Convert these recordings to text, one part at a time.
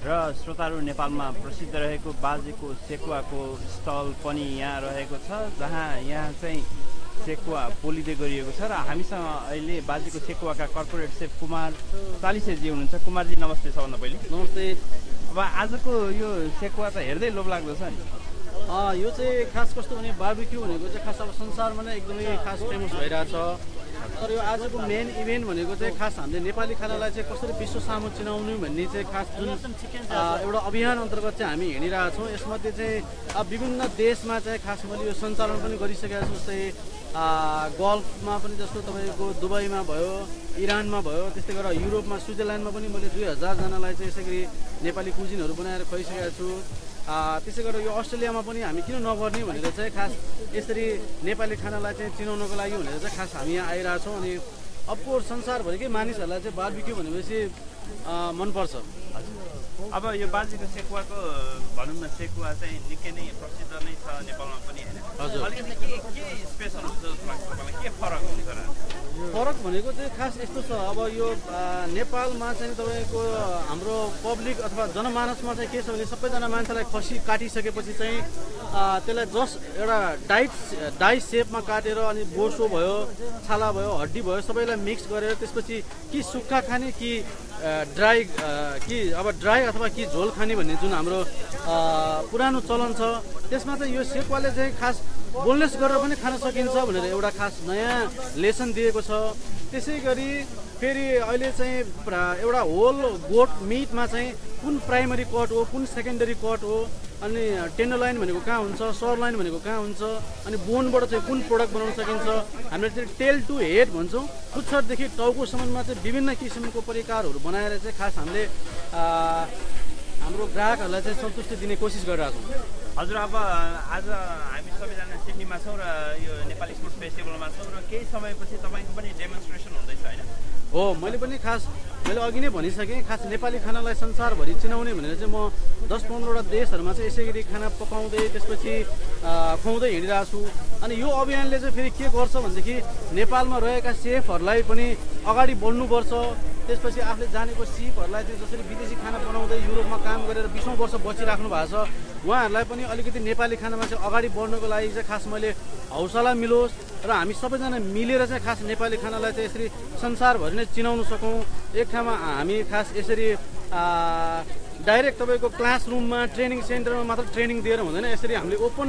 र श्रोताहरू नेपालमा प्रसिद्ध रहेको बाजेको सेकुवाको स्टल पनि यहाँ रहेको छ, जहाँ यहाँ चाहिँ सेकुवा पोलिँदै गरिएको छ। र हामीसँग अहिले बाजेको सेकुवाका कर्पोरेट सेफ कुमार चालिसेजी हुनुहुन्छ। कुमारजी नमस्ते। सबभन्दा पहिले नमस्ते। अब आजको यो सेकुवा त हेर्दै लोभलाग्दो छ नि। यो चाहिँ खास कस्तो भने बार्बिक्यू भनेको चाहिँ खास अब संसारमा नै एकदमै खास फेमस भइरहेछ। तर यो आजको मेन इभेन्ट भनेको चाहिँ खास हामीले नेपाली खानालाई चाहिँ कसरी विश्व सामु चिनाउनु भन्ने चाहिँ खास जुन एउटा अभियान अन्तर्गत चाहिँ हामी हिँडिरहेछौँ। यसमध्ये चाहिँ विभिन्न देशमा चाहिँ खास मैले यो सञ्चालन पनि गरिसकेको छु। जस्तै गल्फमा पनि जस्तो तपाईँको दुबईमा भयो, इरानमा भयो, त्यस्तै गरेर युरोपमा स्विजरल्यान्डमा पनि मैले 2000 जनालाई चाहिँ यसै गरी नेपाली कुजिनहरू बनाएर खुवाइसकेको छु। त्यसै गरेर यो अस्ट्रेलियामा पनि हामी किन नगर्ने भनेर चाहिँ खास यसरी नेपाली खानालाई चाहिँ चिनाउनको लागि भनेर चाहिँ खास हामी यहाँ आइरहेछौँ। अनि अफकोर्स संसारभरिकै मानिसहरूलाई चाहिँ बार्बिक्यू भनेपछि मनपर्छ। अब यो बाजेको सेकुवाको भनौँ न, सेकुवा चाहिँ निकै नै प्रसिद्ध नै छ नेपालमा पनि होइन? हजुर। अलिकति के स्पेसल हुन्छ जस्तो लाग्छ तपाईँलाई? के फरक हुन्छ र? फरक भनेको चाहिँ खास यस्तो छ, अब यो नेपालमा चाहिँ तपाईँको हाम्रो पब्लिक अथवा जनमानसमा चाहिँ के छ भने सबैजना मान्छेलाई खसी काटिसकेपछि चाहिँ त्यसलाई जस्ट एउटा डाई सेपमा काटेर अनि बोसो भयो, छाला भयो, हड्डी भयो, सबैलाई मिक्स गरेर त्यसपछि कि सुक्खा खाने कि ड्राई अब ड्राई अथवा कि झोल खाने भन्ने जुन हाम्रो पुरानो चलन छ, त्यसमा चाहिँ यो सेकुवाले चाहिँ खास बोनलेस गरेर पनि खान सकिन्छ भनेर एउटा खास नयाँ लेसन दिएको छ। त्यसै गरी फेरि अहिले चाहिँ एउटा होल गोट मिटमा चाहिँ कुन प्राइमरी कट हो, कुन सेकेन्डरी कट हो, अनि टेन्डरलाइन भनेको कहाँ हुन्छ, सरलाइन भनेको कहाँ हुन्छ, अनि बोनबाट चाहिँ कुन प्रोडक्ट बनाउन सकिन्छ। हामीले चाहिँ टेल टु हेड भन्छौँ, पुच्छरदेखि टाउकोसम्ममा चाहिँ विभिन्न किसिमको परिकारहरू बनाएर चाहिँ खास हामीले हाम्रो ग्राहकहरूलाई चाहिँ सन्तुष्टि दिने कोसिस गरिरहेको छौँ। हजुर, अब आज हामी सबैजना सिडनीमा छौँ र यो नेपाली स्पोर्ट्स फेस्टिभलमा छौँ र केही समयपछि तपाईँको पनि डेमोन्स्ट्रेसन हुँदैछ होइन? हो, मैले पनि मैले अघि नै भनिसकेँ, खास नेपाली खानालाई संसारभरि चिनाउने भनेर चाहिँ म 10-15वटा देशहरूमा चाहिँ यसै गरी खाना पकाउँदै त्यसपछि खुवाउँदै हिँडिरहेको छु। अनि यो अभियानले चाहिँ फेरि के गर्छ भनेदेखि नेपालमा रहेका सेफहरूलाई पनि अगाडि बढ्नुपर्छ। त्यसपछि आफूले जानेको सिपहरूलाई चाहिँ जसरी विदेशी खाना बनाउँदै युरोपमा काम गरेर 20औं वर्ष बचिराख्नु भएको छ, उहाँहरूलाई पनि अलिकति नेपाली खानामा चाहिँ अगाडि बढ्नको लागि चाहिँ खास मैले हौसला मिलोस् र हामी सबैजना मिलेर चाहिँ खास नेपाली खानालाई चाहिँ यसरी संसारभरि नै चिनाउन सकौँ। एक ठाउँमा हामी खास यसरी डाइरेक्ट तपाईँको क्लासरुममा ट्रेनिङ सेन्टरमा मात्र ट्रेनिङ दिएर हुँदैन, यसरी हामीले ओपन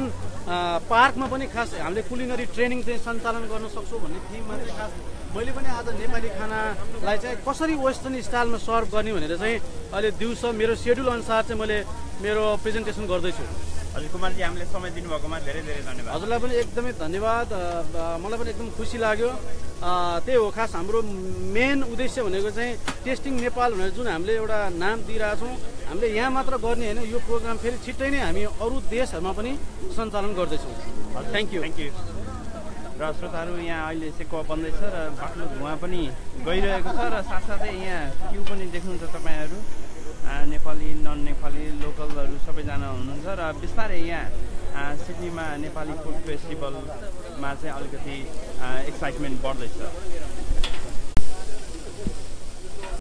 पार्कमा पनि खास हामीले कुलिनरी ट्रेनिङ चाहिँ सञ्चालन गर्न सक्छौँ भन्ने थिममा चाहिँ खास मैले पनि आज नेपाली खानालाई चाहिँ कसरी वेस्टर्न स्टाइलमा सर्भ गर्ने भनेर चाहिँ अहिले दिउँसो मेरो सेड्युल अनुसार चाहिँ मैले मेरो प्रेजेन्टेसन गर्दैछु। हजुर कुमारजी, हामीले समय दिनुभएकोमा धेरै धेरै धन्यवाद। हजुरलाई पनि एकदमै धन्यवाद। मलाई पनि एकदम खुसी लाग्यो। त्यही हो, खास हाम्रो मेन उद्देश्य भनेको चाहिँ टेस्टिङ नेपाल भनेर जुन हामीले एउटा नाम दिइरहेछौँ, हामीले यहाँ मात्र गर्ने होइन, यो प्रोग्राम फेरि छिट्टै नै हामी अरू देशहरूमा पनि सञ्चालन गर्दैछौँ। Thank you. र श्रोताहरू, यहाँ अहिले सेकुवा बन्दैछ र बाक्लो धुवा पनि गइरहेको छ र साथसाथै यहाँ क्यु पनि देख्नुहुन्छ तपाईँहरू। नेपाली, नन नेपाली, लोकलहरू सबैजना हुनुहुन्छ र बिस्तारै यहाँ सिडनीमा नेपाली फुड फेस्टिभलमा चाहिँ अलिकति एक्साइटमेन्ट बढ्दैछ।